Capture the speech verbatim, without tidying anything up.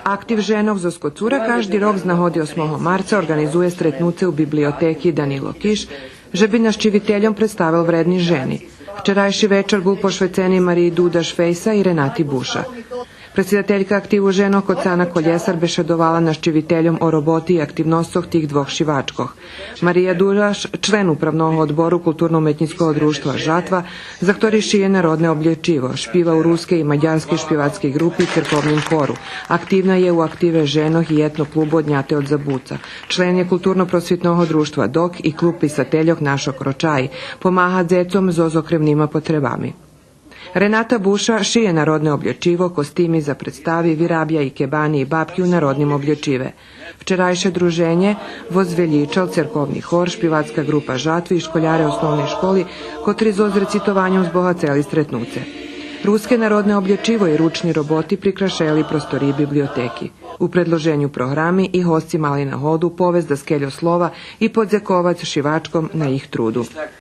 Актив женох зоз Коцура кажди рок з нагоди осмого марца орґанизує стретнуце у библиотеки „Данило Киш”, же би нащивительом представел вредни жени. Вчерайши вечар бул пошвецени Мариї Дудаш Фейса и Ренати Буша. Предсидателька Активу женох Коцана Колєсар бешедовала нащивительом о роботи и активносцох тих двох шивачкох. Мария Дураш, член Управного одбору Културно-уметнїцкого дружтва „Жатва”, за хтори шиє народне облєчиво, шпива у рускей и мадярскей шпивацкей ґрупи и церковним хору. Активна є у активе женох и етно-клубу „Одняте од забуца”. Член є Културно-просвитного дружтва „Док” и Клуб писательох „Нашо крочаї”. Помага дзецом зоз окремнима потребами. Рената Буша шиє народне облєчиво, костими за представи, вирабя икебани и бабки у народним облєчиве. Вчерайше друженє возвелїчал церковни хор, шпивацка ґрупа „Жатви” и школяре основней школи, котри зоз рецитованьом збогацели стретнуце. Руске народне облєчиво и ручни роботи прикрашели просториї библиотеки. У предложеню програми и госци мали нагоду повесц даскельо слова и подзековац шивачком на їх труду.